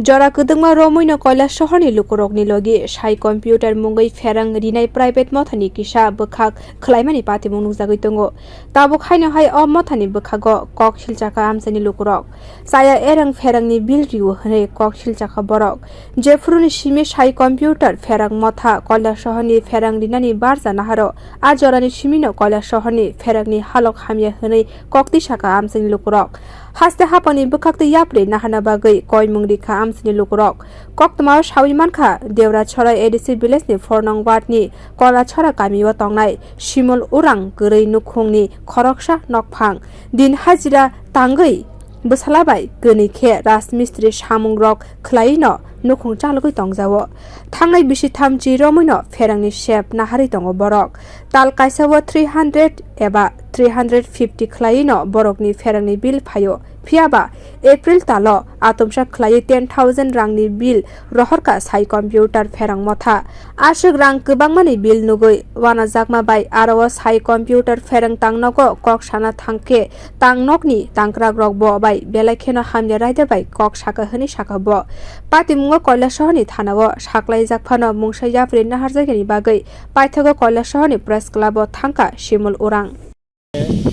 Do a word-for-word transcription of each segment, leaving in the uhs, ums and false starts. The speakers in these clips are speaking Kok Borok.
Jora kwdwkma romwino Koilasohorni lukurokni logi sai computer mungwi pherang rinai private mothani kisa bwkhak khwlaimani patimung nukjagwi tongo. Tabuk haino hai o mothani bwkhago kok silchakha amchaini lukurok. Chaya erang pherangni bill rio hwnwi kok silchakha borok. Jephuruni simi sai computer pherang motha Koilasohorni pherang rinani barja naharo, a jorani simino Koilasohorni pherangni halok hamya hwnwi kok tisakha amchaini lukurok. Haste hapangni bwkhaktwi yapri naharna bagwi koimung rikha amchaini lukurok. Koktwmao sawi mankha, Deorachora A D C village ni four nong ward ni Koilasohor kamio tongnai Simol Urang kwrwi nukhungni khoroksa nokphang. Din hajira tangwi bwsala bai kwnwi khe rajmistri samungrok khwlaino nukhung chalogwi tongjao. Thangnai bisi thamchi romwino pherangni sep naharwi tongo borok. Tal kaisao three hundred eba three hundred fifty khwlaino borokni pherangni bill phaio. Phiyaba April talo atomsa khwlaiwi ten thousand rangni bill rohorkha sai computer pherang motha. Aswk rang kwbangmani bill nugwi wanajakma bai aro o sai computer pherang tangnogo kok sana thangkhe tangnokni tangkrakrok bo bai belai kheno hamya raida bai kok sakha hwnwi sakha bo. Patimungo Koilasohorni thanao saklaijak phano mungsa yapri naharjaknani bagwi paithago Koilasohorni press club o thangkha Simol Urang.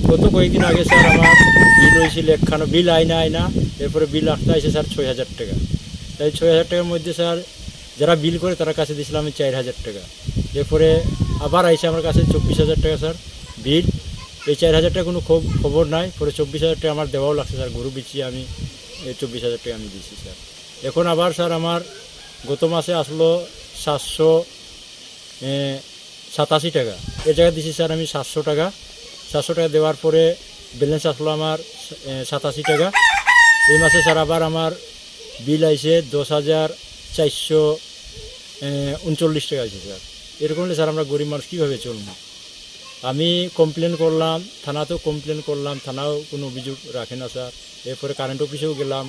গত কয়েকদিন আগে স্যার আমার বিল হয়েছিল একখানো, বিল আইনা আইনা, এরপরে বিল আসতে আসে স্যার ছয় হাজার টাকা। তাই ছয় হাজার টাকার মধ্যে স্যার যারা বিল করে তার কাছে দিয়েছিলাম আমি চার হাজার টাকা। এরপরে আবার আইসে আমার কাছে চব্বিশ হাজার টাকা স্যার বিল। এই চার হাজার টাকা কোনো খব-, খবর নাই, পরে চব্বিশ হাজার টাকা আমার দেওয়াও লাগছে স্যার, গরু বেচিয়ে আমি এই চব্বিশ হাজার টাকা আমি দিয়েছি স্যার। এখন আবার স্যার আমার গত মাসে আসলো সাতশো, এ, সাতাশি টাকা, এর জায়গায় দিছি স্যার আমি সাতশো টাকা। সাতশো টাকা দেওয়ার পরে ব্যালেন্স আসলো আমার, এ, সাতাশি টাকা। এই মাসে স্যার আবার আমার বিল আইছে দশ হাজার চারশো, এ, ঊনচল্লিশ টাকা আইছে স্যার। এরকম হলে স্যার আমরা গরিব মানুষ কীভাবে চলবো? আমি কমপ্লেন করলাম, থানাতেও কমপ্লেন করলাম, থানাও কোনো অভিযোগ রাখে না স্যার। এরপরে কারেন্ট অফিসেও গেলাম,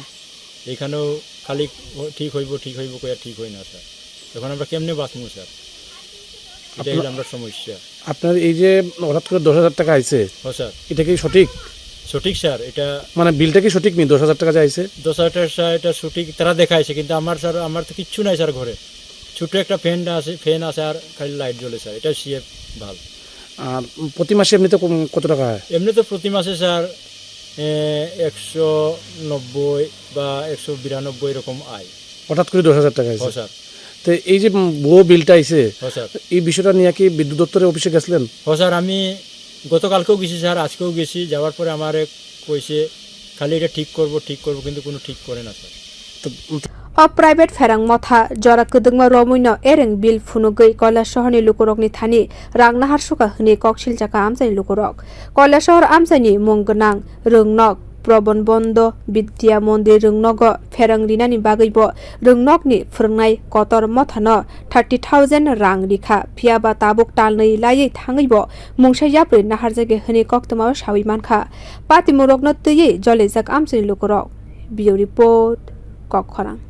এখানেও খালি ঠিক হইব, ঠিক হইব কইয়া ঠিক হয় না স্যার। এখন আমরা কেমনে বাঁচবো স্যার? এটাই হলো আপনার, আমরা সমস্যা। আপনার এই যে হঠাৎ করে দশ হাজার টাকা আইছে, হ্যাঁ স্যার। এটা কি সঠিক? সঠিক স্যার, এটা মানে বিলটা কি সঠিক নি? দশ হাজার টাকা যে আইছে? দশ হাজার টাকা স্যার, এটা সঠিক, তারা দেখাইছে, কিন্তু আমার স্যার, আমার তো কিচ্ছু নাই স্যার ঘরে। ছোট একটা ফ্যান আছে, ফ্যান আছে আর খালি লাইট জ্বলে স্যার, এটা সিএফ ভাল্ব। আর প্রতি মাসে এমনিতে কম-, কত টাকা হয়? এমনি তো প্রতি মাসে স্যার, এ, একশো নব্বই বা একশো বিরানব্বই এরকম আয়। হঠাৎ করে দশ হাজার টাকা আইছে? হ্যাঁ স্যার। তো এই যে, উম, ভুয়ো বিলটা আইছে, হ্যাঁ স্যার। এই বিষয়টা নিয়ে কি বিদ্যুৎ দপ্তরের অফিসে গেছিলেন? হ্যাঁ স্যার, আমি গতকালকেও গেছি স্যার, আজকেও গেছি, যাওয়ার পরে আমারে কইছে খালি এটা ঠিক করব, ঠিক করব, কিন্তু কোনো ঠিক করে না স্যার। তো, উম, O private pherang motha jora kwdwkma romwino ereng bill phunugwi Koilasohorni lukurokni thani rang naharsukha hwnwi kok silchakha amchaini lukurok. Koilasohor amchaini mung gwnang rwngnok Probon Bondo Bidya Mondir rwngnogo pherang rinani bagwibo rwngnokni phwrwngnai kotor mothano thirty thousand rang rikha, phiyaba tabuk talnwi laiwi thangwibo mungsa yapri naharjagwi hwnwi koktwmao sawi mankha. Patimurokno twiwi jolijak amchaini lukurok. Bureau Report, Kokkhorang.